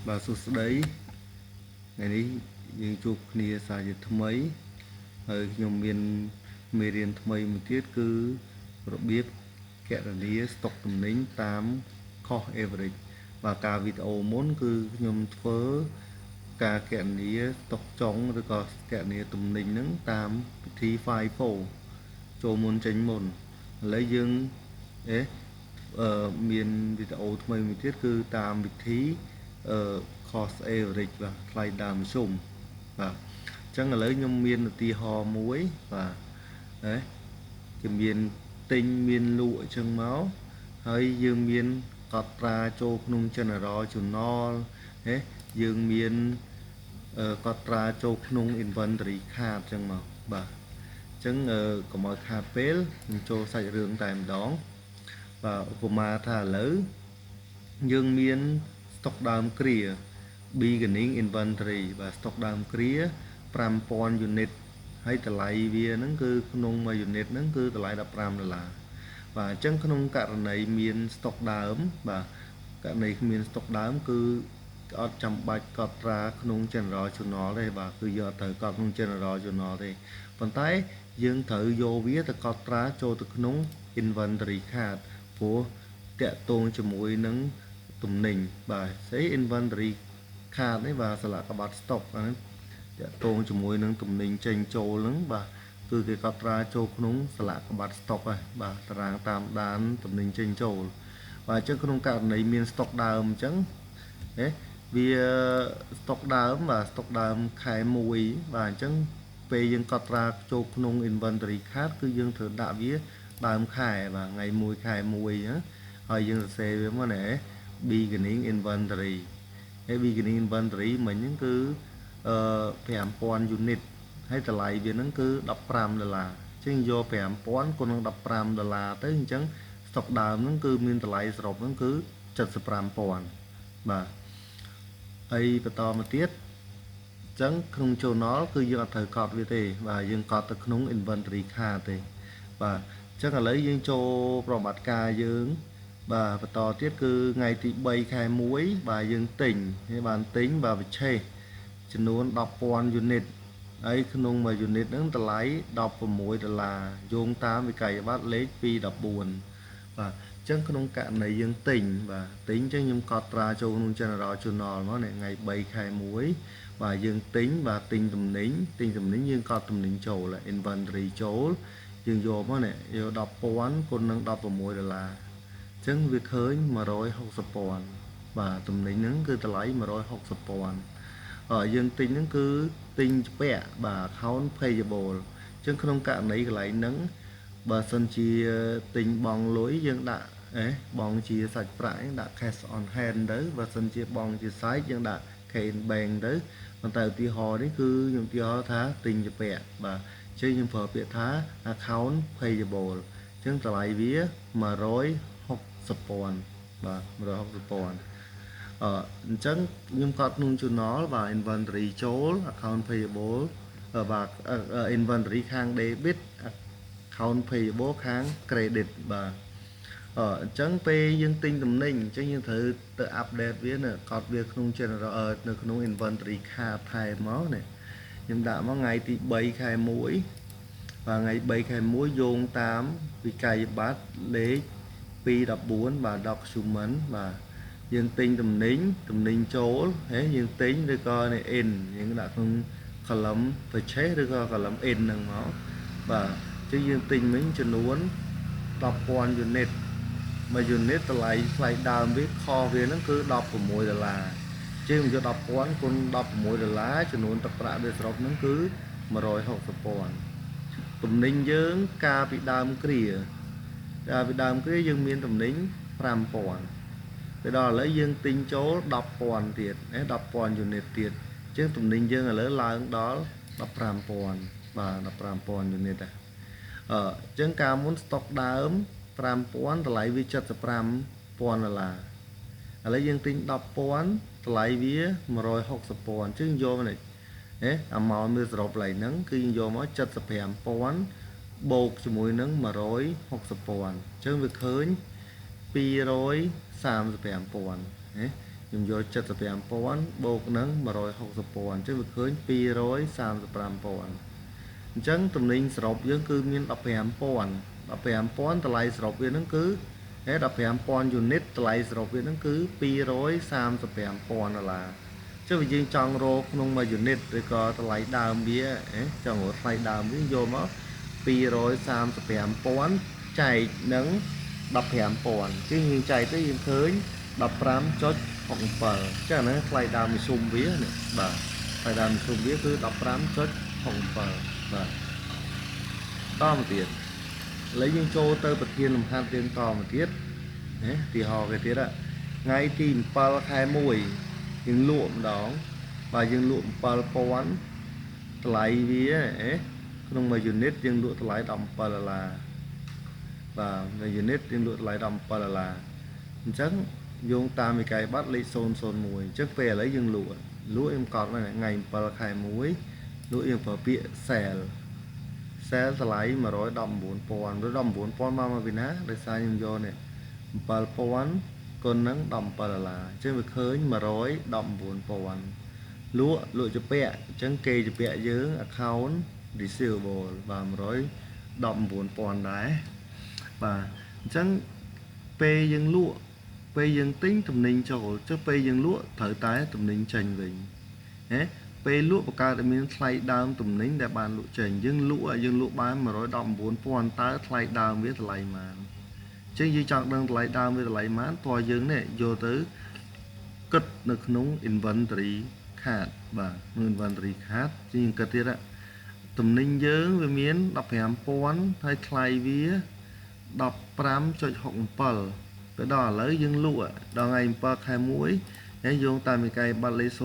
បាទសួស្តីថ្ងៃនេះយើងជួបគ្នាសាជាថ្មីហើយខ្ញុំមានមេរៀនថ្មីមួយទៀតគឺរបៀបគណនាស្តុកទំនិញតាម cost average។ បាទកាលវីដេអូមុនគឺខ្ញុំធ្វើការគណនាស្តុកចុងឬក៏គណនាទំនិញហ្នឹងតាមវិធី FIFO ចូលមុនចេញមុនឥឡូវយើងអេអឺមានវីដេអូថ្មីមួយទៀតគឺតាមវិធីអឺ cost average បាទថ្លៃដើមមធ្យមបាទអញ្ចឹងឥឡូវខ្ញុំមានឧទាហរណ៍មួយបាទហ៎គេមានទិញមានលក់អញ្ចឹងមកហើយយើងមានកត់ត្រាចូលក្នុង general journal ហ៎យើងមានកត់ត្រាចូលក្នុង inventory card អញ្ចឹងមកបាទអញ្ចឹងកុំឲ្យខាតពេលខ្ញុំចូលសាច់រឿងតែម្ដងបាទឧបមាថាឥឡូវយើងមានស្តុកដើមគ្រា beginning inventory បាទស្តុកដើមគ្រា5000 unit ហើយតម្លៃវាហ្នឹងគឺក្នុងមួយ unit ហ្នឹងគឺតម្លៃ15ដុល្លារបាទអញ្ចឹងក្នុងករណីមានស្តុកដើមបាទករណីគ្មានស្តុកដើមគឺអត់ចាំបាច់កត់ត្រាក្នុង general journal ទេបាទគឺយកត្រូវកត់ក្នុង general journal ទេប៉ុន្តែយើងត្រូវយកវាទៅកត់ត្រាចូលទៅក្នុង inventory card ព្រោះតាក់ទងជាមួយនឹងទំនិញបាទស្អី inventory card នេះបាទស្លាកប័ត្រ stock អាហ្នឹងតាក់ទងជាមួយនឹងទំនិញចេញចូលហ្នឹងបាទគឺគេកត់ត្រាចូលក្នុងស្លាកប័ត្រ stock ហើយបាទតារាងតាមដានទំនិញចេញចូលបាទអញ្ចឹងក្នុងករណីមាន stock ដើមអញ្ចឹងហេវា stock ដើមបាទ stock ដើមខែ1បាទអញ្ចឹងពេលយើងកត់ត្រាចូលក្នុង inventory card គឺយើងត្រូវដាក់វាដើមខែបាទថ្ងៃ1ខែ1ណាហើយយើងសរសេរវាមកណែ beginning inventory ហើយ beginning inventory មិញហ្នឹងគឺអឺ5000 unit ហើយតម្លៃវាហ្នឹងគឺ15ដុល្លារអញ្ចឹងយក5000គុណនឹង15ដុល្លារទៅអញ្ចឹងស្តុកដើមហ្នឹងគឺមានតម្លៃសរុបហ្នឹងគឺ75,000បាទហើយបន្តមកទៀតអញ្ចឹងក្នុង journal គឺយើងអត់ត្រូវកត់វាទេបាទយើងកត់ទៅក្នុង inventory card ទេបាទអញ្ចឹងឥឡូវយើងចូលប្រតិបត្តិការយើងបាទបន្តទៀតគឺថ្ងៃទី3ខែ1បាទយើងទិញហើយបានទិញបាទវិឆេសចំនួន10,000 unit ហើយក្នុងមួយ unit ហ្នឹងតម្លៃ16ដុល្លារយោងតាមវិក័យប័ត្រលេខ214បាទអញ្ចឹងក្នុងករណីយើងទិញបាទទិញអញ្ចឹងខ្ញុំកត់ត្រាចូលក្នុង General Journal មកនេះថ្ងៃ3ខែ1បាទយើងទិញបាទទិញទំនិញទិញទំនិញយើងកត់ទំនិញចូល inventory ចូលយើងយកមកនេះយក10,000គុណនឹង16ដុល្លារអញ្ចឹងវាឃើញ160,000បាទទំនិញហ្នឹងគឺតម្លៃ160,000អឺយើងទិញហ្នឹងគឺទិញជំពាក់បាទ account payable អញ្ចឹងក្នុងករណីកន្លែងហ្នឹងបើសិនជាទិញបង់លុយយើងដាក់អេបង់ជាសាច់ប្រាក់យើងដាក់ cash on hand ទៅបើសិនជាបង់ជាសាច់យើងដាក់ cash in bank ទៅប៉ុន្តែឧទាហរណ៍នេះគឺខ្ញុំឧទាហរណ៍ថាទិញជំពាក់បាទអញ្ចឹងខ្ញុំប្រើពាក្យថា account payable អញ្ចឹងតម្លៃវា160,000បាទ160,000អឺអញ្ចឹងខ្ញុំកត់ក្នុង journal បាទ inventory ចូល account payable បាទ inventory ខាង debit account payable ខាង credit បាទអអញ្ចឹងពេលយើងទិញទំនិញអញ្ចឹងយើងត្រូវទៅ update វានៅកត់វាក្នុង general នៅក្នុង inventory card ថែមមកនេះខ្ញុំដាក់មកថ្ងៃទី3ខែ1បាទថ្ងៃ3ខែ1យោងតាមវិក័យប័ត្រលេខ214បាទ document បាទយើងទិញទំនិញទំនិញចូលហេយើងទិញឬក៏នេះ in យើងដាក់ក្នុង column purchase ឬក៏ column in ហ្នឹងមកបាទអញ្ចឹងយើងទិញមិញចំនួន10,000 unit មួយ unit តម្លៃថ្លៃដើមវាខវាហ្នឹងគឺ16ដុល្លារជាងយក10,000គុណ16ដុល្លារចំនួនទឹកប្រាក់វាសរុបហ្នឹងគឺ160,000ទំនិញយើងកាលពីដើមគ្រាកាលពីដើមគ្រាយើងមានទំនិញ5000ទៅដល់ឥឡូវយើងទិញចូល10,000ទៀតណា10,000 unit ទៀតអញ្ចឹងទំនិញយើងឥឡូវឡើងដល់15,000បាទ15,000 unit ដែរអឺអញ្ចឹងកាលមុនស្តុកដើម5000តម្លៃវា75,000ដុល្លារឥឡូវយើងទិញ10,000តម្លៃវា160,000អញ្ចឹងយកមកនេះហេ amount វាសរុបកន្លែងហ្នឹងគឺយើងយកមក75,000បូកជាមួយនឹង160,000អញ្ចឹងវាឃើញ235,000ហេ ខ្ញុំយក75,000បូកនឹង160,000អញ្ចឹងវាឃើញ235,000អញ្ចឹងទំនិញសរុបយើងគឺមាន15,000 15,000តម្លៃសរុបវាហ្នឹងគឺ15,000 unit តម្លៃសរុបវាហ្នឹងគឺ235,000ដុល្លារចុះបើយើងចង់រកក្នុងមួយ unit ឬក៏តម្លៃដើមវាចង់រកថ្លៃដើមវាយកមក235,000ចែកនឹង15,000ជាងយើងចែកទៅយើងឃើញ15.67ចឹងហ្នឹងថ្លៃដើមមធ្យមវានេះបាទថ្លៃដើមមធ្យមវាគឺ15.67បាទតមកទៀតឥឡូវយើងចូលទៅប្រធានលំហាត់យើងតមកទៀតណាទីហោគេទៀតថ្ងៃទី7ខែ1យើងលក់ម្ដងបាទយើងលក់7000តម្លៃវាក្នុងមួយ unit យើងលក់តម្លៃ17ដុល្លារបាទមួយ unit យើងលក់តម្លៃ17ដុល្លារអញ្ចឹងយោងតាមវិក័យប័ត្រលេខ001អញ្ចឹងពេលឥឡូវយើងលក់លក់ខ្ញុំកត់មកថ្ងៃ7ខែ1លក់យើងប្រើពាក្យ sell sell តម្លៃ119,000 119,000មកមកពីណាដោយសារខ្ញុំយកនេះ7,000គុណនឹង17ដុល្លារអញ្ចឹងវាឃើញ119,000លក់លក់ជាពាក់អញ្ចឹងគេជាពាក់យើង account receivable បាទ119,000ដែរបាទអញ្ចឹងពេលយើងលក់ពេលយើងទិញទំនិញចូលចុះពេលយើងលក់ត្រូវតែទំនិញចេញវិញណាពេលលក់បង្កើតឲ្យមានថ្លៃដើមទំនិញដែលបានលក់ចេញយើងលក់យើងលក់បាន119,000តើថ្លៃដើមវាតម្លៃប៉ុន្មានអញ្ចឹងយើងចង់ដឹងតម្លៃដើមវាតម្លៃប៉ុន្មានតើយើងនេះយកទៅគិតនៅក្នុង inventory ខាតបាទក្នុង inventory ខាតជាងគិតទៀតទំនិញយើងវាមាន15,000ហើយថ្លៃវា15.67ទៅដល់ឥឡូវយើងលក់ដល់ថ្ងៃ7ខែ1ហើយយោងតាមវិក័យប័ត្រលេខ001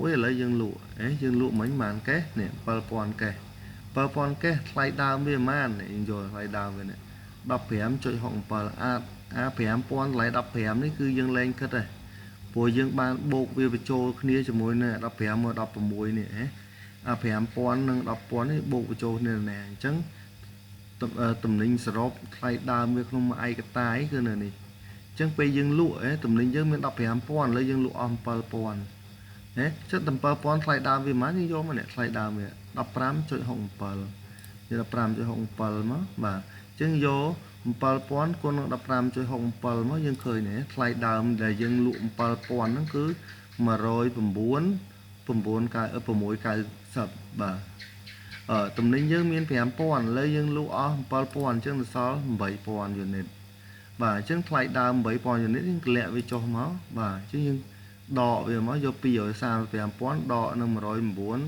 ឥឡូវយើងលក់ហ៎យើងលក់មិញប៉ុន្មានកេសនេះ7000កេស7000កេសថ្លៃដើមវាប៉ុន្មានយើងយកថ្លៃដើមវានេះ15.67អាអា5000តម្លៃ15នេះគឺយើងលែងគិតដែរព្រោះយើងបានបូកវាបញ្ចូលគ្នាជាមួយនឹង15មក16នេះហ៎អា5000និង10000នេះបូកបញ្ចូលគ្នាណែអញ្ចឹងទំនិញសរុបថ្លៃដើមវាក្នុងមួយឯកតាយគឺនៅនេះអញ្ចឹងពេលយើងលក់ហ៎ទំនិញយើងមាន15000ឥឡូវយើងលក់អស់7000ណាចិត្ត7000ថ្លៃដើមវាប៉ុន្មានយើងយកមកនេះថ្លៃដើមវា15.67យក15.67មកបាទអញ្ចឹងយក7000គុណនឹង15.67មកយើងឃើញនេះថ្លៃដើមដែលយើងលក់7000ហ្នឹងគឺ109 9 690បាទអឺទំនិញយើងមាន5000ឥឡូវយើងលក់អស់7000អញ្ចឹងសល់8000 unit បាទអញ្ចឹងថ្លៃដើម8000 unit យើងតម្លាក់វាចុះមកបាទអញ្ចឹងយើងដកវាមកយក235,000ដកនឹង109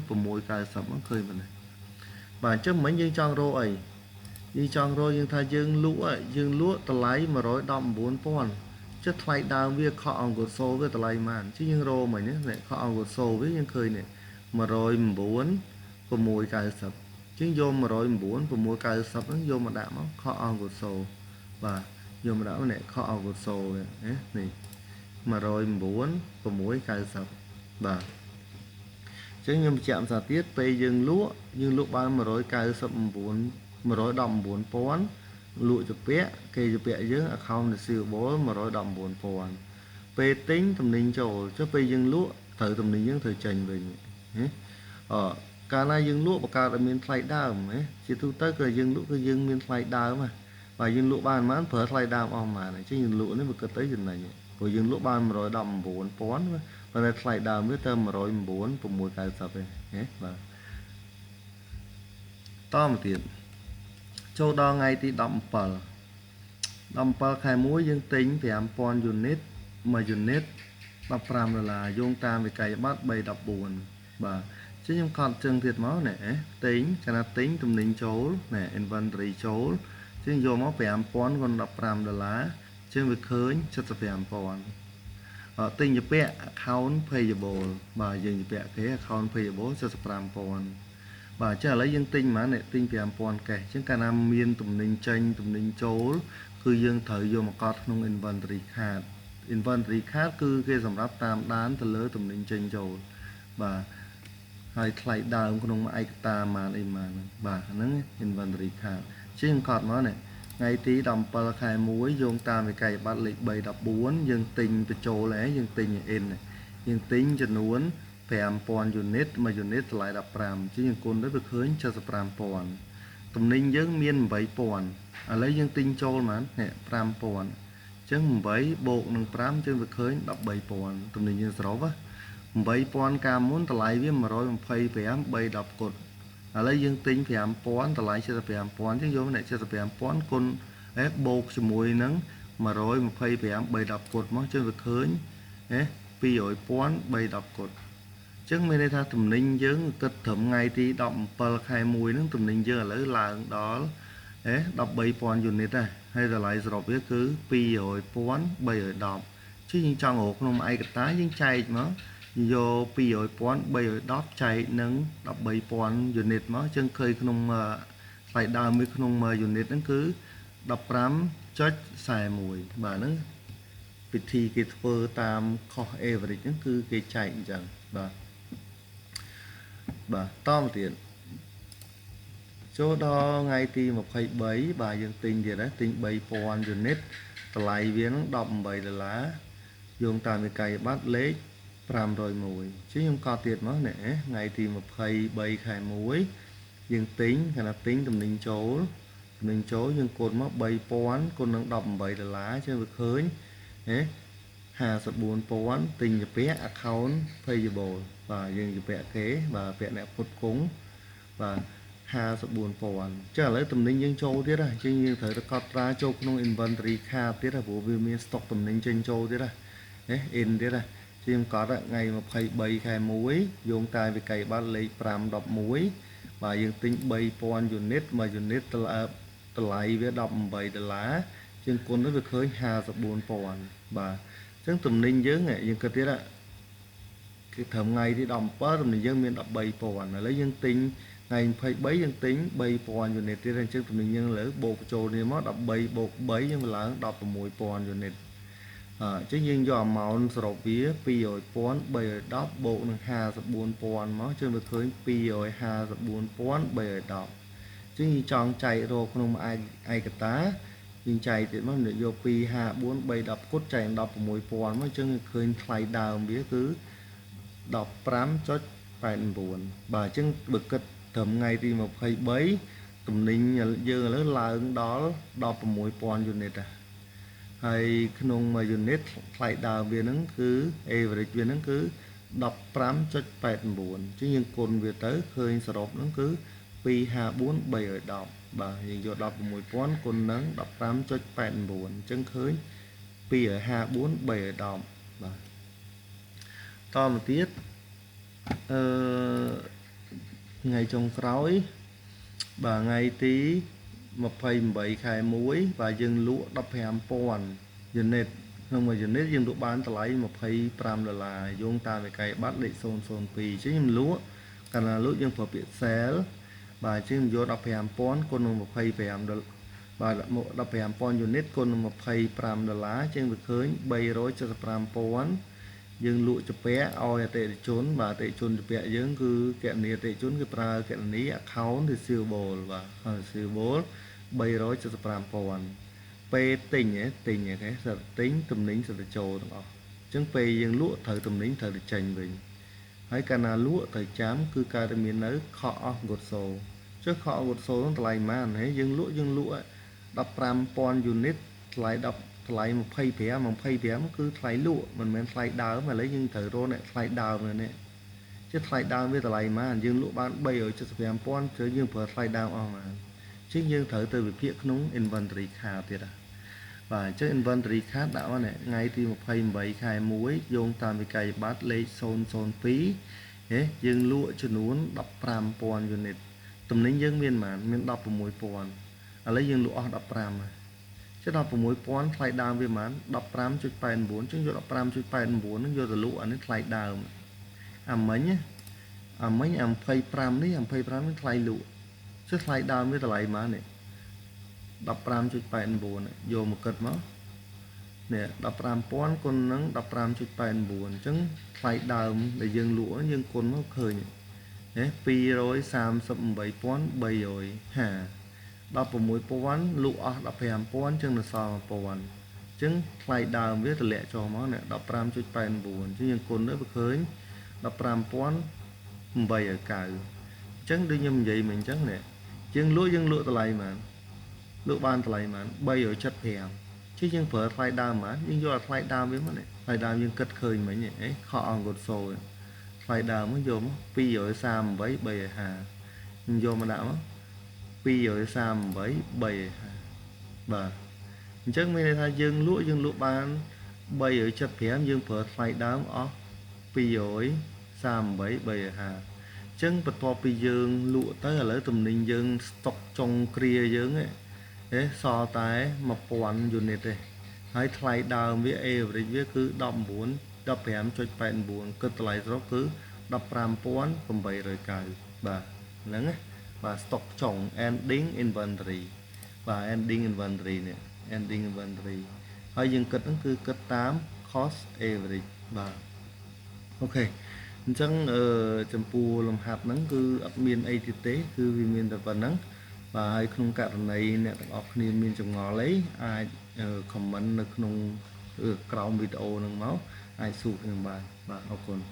690មកឃើញប៉ុណ្ណេះបាទអញ្ចឹងមិញយើងចង់រកអីយើងចង់រកយើងថាយើងលក់យើងលក់តម្លៃ119,000ចុះថ្លៃដើមវាcost of goods sold វាតម្លៃប៉ុន្មានអញ្ចឹងយើងរកមិញនេះcost of goods sold វាយើងឃើញនេះ109 690ជាងយក109 690ហ្នឹងយកមកដាក់មក cost of goods sold បាទយកមកដាក់នេះcost of goods sold នេះ109 690បាទអញ្ចឹងខ្ញុំបញ្ជាក់ភាសាទៀតពេលយើងលក់យើងលក់បាន199 119,000លក់ជាពាក់គេជាពាក់យើង account receivable 119,000ពេលទិញទំនិញចូលចុះពេលយើងលក់ត្រូវទំនិញយើងត្រូវចេញវិញណាអឺកាលណាយើងលក់បង្កើតឲ្យមានថ្លៃដើមណាជាទូទៅគឺយើងលក់គឺយើងមានថ្លៃដើមណាបាទយើងលក់បានប៉ុន្មានប្រើថ្លៃដើមអស់ប៉ុន្មានអញ្ចឹងយើងលក់នេះវាគិតទៅចំណេញព្រោះយើងលក់បាន119,000ប៉ុន្តែថ្លៃដើមវាទៅ109,690ទេណាបាទតមកទៀតចូលដល់ថ្ងៃទី17 17ខែ1យើងទិញ5000 unit 1 unit 15ដុល្លារយោងតាមវិក័យប័ត្រ314បាទចឹងខ្ញុំកត់ជើងទៀតមកណែទិញកាលណាទិញទំនិញចូលណែ inventory ចូលចឹងយកមក5000គុណ15ដុល្លារចឹងវាឃើញ75000ទិញជាពាក់ account payable បាទយើងជាពាក់គេ account payable 75000បាទអញ្ចឹងឥឡូវយើងទិញប៉ុន្មានទិញ5000កេសអញ្ចឹងកាលណាមានទំនិញចេញទំនិញចូលគឺយើងត្រូវយកមកកត់ក្នុង inventory card inventory card គឺគេសម្រាប់តាមដានទៅលើទំនិញចេញចូលបាទហើយថ្លៃដើមក្នុងឯកតាម៉ានអីម៉ានហ្នឹងបាទហ្នឹង inventory card ជាងកត់មកនេះ ថ្ងៃទី17ខែ1យោងតាមវិក័យប័ត្រលេខ314យើងទិញបញ្ចូលឯងយើងទិញ in យើងទិញចំនួន5000 unit មួយ unit តម្លៃ15ជាងយើងគុណទៅវាឃើញ75000ទំនិញយើងមាន8000ឥឡូវយើងទិញចូលហ្មងនេះ5000អញ្ចឹង8បូកនឹង5ជាងវាឃើញ13000ទំនិញយើងសរុប8000កាលមុនតម្លៃវា125 3 10គុតឥឡូវយើងទិញ5000តម្លៃ75000អញ្ចឹងយកអ្នក75000គុណអេបូកជាមួយនឹង125 3 10គុតមកចឹងវាឃើញអេ200,000 3 10គុតអញ្ចឹងមានន័យថាទំនិញយើងគិតត្រឹមថ្ងៃទី17ខែ1ហ្នឹងទំនិញយើងឥឡូវឡើងដល់អេ13000 unit ដែរហើយតម្លៃសរុបវាគឺ200,310ជាយើងចង់រកក្នុងឯកតាយើងចែកមកយក200,310ចែកនឹង13000 unit មកអញ្ចឹងឃើញក្នុងថ្លៃដើមវាក្នុង1 unit ហ្នឹងគឺ15.41បាទហ្នឹងពិធីគេធ្វើតាម cost average ហ្នឹងគឺគេចែកអញ្ចឹងបាទបាទតមកទៀតចូលដល់ថ្ងៃទី23បាទយើងទិញទៀតណាទិញ3000 unit តម្លៃវានឹង18ដុល្លារយោងតាមវិក័យប័ត្រលេខ501ជាខ្ញុំកត់ទៀតមកនេះថ្ងៃទី23ខែ1យើងទិញខណៈទិញទំនិញចូលទំនិញចូលយើងគុណមក3000គុណនឹង18ដុល្លារជាងវាឃើញហេ54000ទិញជាពាក់ account payable បាទយើងជាពាក់គេបាទពាក់អ្នកផ្គត់ផ្គង់បាទ54000ចឹងឥឡូវទំនិញយើងចូលទៀតហ៎ចឹងយើងត្រូវតែកត់ត្រាចូលក្នុង inventory card ទៀតហ៎ព្រោះវាមាន stock ទំនិញចេញចូលទៀតហ៎ណា in ទៀតហ៎ជាងកត់ថ្ងៃ23ខែ1យោងតែវិក័យប័ត្រលេខ511បាទយើងទិញ3000 unit មួយ unit តម្លៃវា18ដុល្លារជាងគុណទៅវាឃើញ54000បាទអញ្ចឹងទំនិញយើងយើងគិតទៀតគឺត្រឹមថ្ងៃទី17ទំនិញយើងមាន13000ឥឡូវយើងទិញថ្ងៃ23យើងទិញ3000 unit ទៀតអញ្ចឹងទំនិញយើងលើបូកបញ្ចូលនេះមក13បូក3យើងឡើង16000 unit អញ្ចឹងយើងយក amount សរុបវា200,310បូកនឹង54,000មកជើងវាឃើញ254,310អញ្ចឹងយើងចង់ចែករកក្នុងឯកតាយើងចែកទៀតមកយក254 310គុតចែក16000មកអញ្ចឹងឃើញថ្លៃដើមវាគឺ15.89បាទអញ្ចឹងបើគិតត្រឹមថ្ងៃទី23ទំនិញយើងឥឡូវឡើងដល់16000 unit ដែរហើយក្នុងមួយ unit ថ្លៃដើមវាហ្នឹងគឺ average វាហ្នឹងគឺ15.89អញ្ចឹងយើងគុណវាទៅឃើញសរុបហ្នឹងគឺ254310បាទយើងយក16000គុណនឹង15.89អញ្ចឹងឃើញ254310បាទតមកទៀតអឺថ្ងៃចុងក្រោយបាទថ្ងៃទី28ខែ1បាទយើងលក់15000 unit ក្នុងមួយ unit យើងលក់បានតម្លៃ25ដុល្លារយោងតាមវិក័យប័ត្រលេខ002អញ្ចឹងខ្ញុំលក់កាលណាលក់យើងប្រើពាក្យ sell បាទអញ្ចឹងយក15000គុណនឹង25ដុល្លារបាទ15000 unit គុណនឹង25ដុល្លារអញ្ចឹងវាឃើញ375,000យើងលក់ជំពាក់ឲ្យអតិថិជនបាទអតិថិជនជំពាក់យើងគឺគណនីអតិថិជនគឺប្រើគណនី account receivable បាទ account receivable 375,000ពេលទិញទិញគេសិតទិញទំនិញសិតទៅចូលទាំងអស់អញ្ចឹងពេលយើងលក់ត្រូវទំនិញត្រូវទៅចេញវិញហើយកាលណាលក់ត្រូវចាំគឺកើតតែមាននៅ cost of goods sold ចុះ cost of goods sold តម្លៃប៉ុន្មានហេយើងលក់យើងលក់15000 unit ថ្លៃ10ថ្លៃ25 25គឺថ្លៃលក់មិនមែនថ្លៃដើមឥឡូវយើងត្រូវរកអ្នកថ្លៃដើមនេះជាថ្លៃដើមវាតម្លៃប៉ុន្មានយើងលក់បាន375,000គឺយើងប្រើថ្លៃដើមអស់ប៉ុន្មានជាងយើងត្រូវទៅវិភាគក្នុង inventory card ទៀតណាបាទអញ្ចឹង inventory card ដាក់មកនេះថ្ងៃទី28ខែ1យោងតាមវិក័យប័ត្រលេខ002ហេយើងលក់ចំនួន15000 unit ទំនិញយើងមានប៉ុន្មានមាន16000ឥឡូវយើងលក់អស់15ហើយចុះ16000ថ្លៃដើមវាប៉ុន្មាន15.89ចឹងយក15.89ហ្នឹងយកទៅលក់អានេះថ្លៃដើមអាមិញអាមិញអា25នេះ25នេះថ្លៃលក់ចុះថ្លៃដើមវាតម្លៃប៉ុន្មាននេះ15.89យកមកគិតមកនេះ15000គុណនឹង15.89អញ្ចឹងថ្លៃដើមដែលយើងលក់យើងគុណមកឃើញណា238350 16,000 លក់អស់ 15,000 ចឹងនៅសល់ 1,000 អញ្ចឹងថ្លៃដើមវាតម្លាក់ចុះមកនេះ 15.89 អញ្ចឹងយើងគុណទៅវាឃើញ 15,890។ អញ្ចឹងដូចខ្ញុំនិយាយមិញអញ្ចឹងនេះ យើងលក់ យើងលក់តម្លៃប៉ុន្មាន លក់បានតម្លៃប៉ុន្មាន 375 ជាយើងប្រើថ្លៃដើមប៉ុន្មាន យើងយកអាថ្លៃដើមវាមកនេះ ថ្លៃដើមយើងគិតឃើញមិញអីខកអង្គត់សូ ថ្លៃដើមមកយកមក 238 350 ខ្ញុំយកមកដាក់មក 238 350 បាទ។ អញ្ចឹងមានន័យថាយើងលក់ យើងលក់បាន 375 យើងប្រើថ្លៃដើមអស់ 238 350 អញ្ចឹងបន្ទាប់ពីយើងលក់ទៅ ឥឡូវទំនិញយើងស្តុកចុងគ្រាយើងហេសល់តែ 1000 unit ទេ ហើយថ្លៃដើមវា average វាគឺ 19 15.89 គិតតម្លៃសរុបគឺ 15,890 បាទ ហ្នឹងណា បាទ ស្តុកចុង ending inventory បាទ ending inventory នេះ ending inventory ហើយយើងគិតហ្នឹងគឺគិតតាម cost average បាទ។ អូខេ អញ្ចឹងអឺចំពោះលំហាត់ហ្នឹងគឺអត់មានអីទៀតទេ គឺវាមានតែប៉ុណ្្នឹង បាទ។ ហើយក្នុងករណីអ្នកទាំងអស់គ្នាមានចម្ងល់អី អាច comment នៅក្នុងក្រោមវីដេអូហ្នឹងមក អាចសួរខ្ញុំបាន បាទ។ អរគុណ។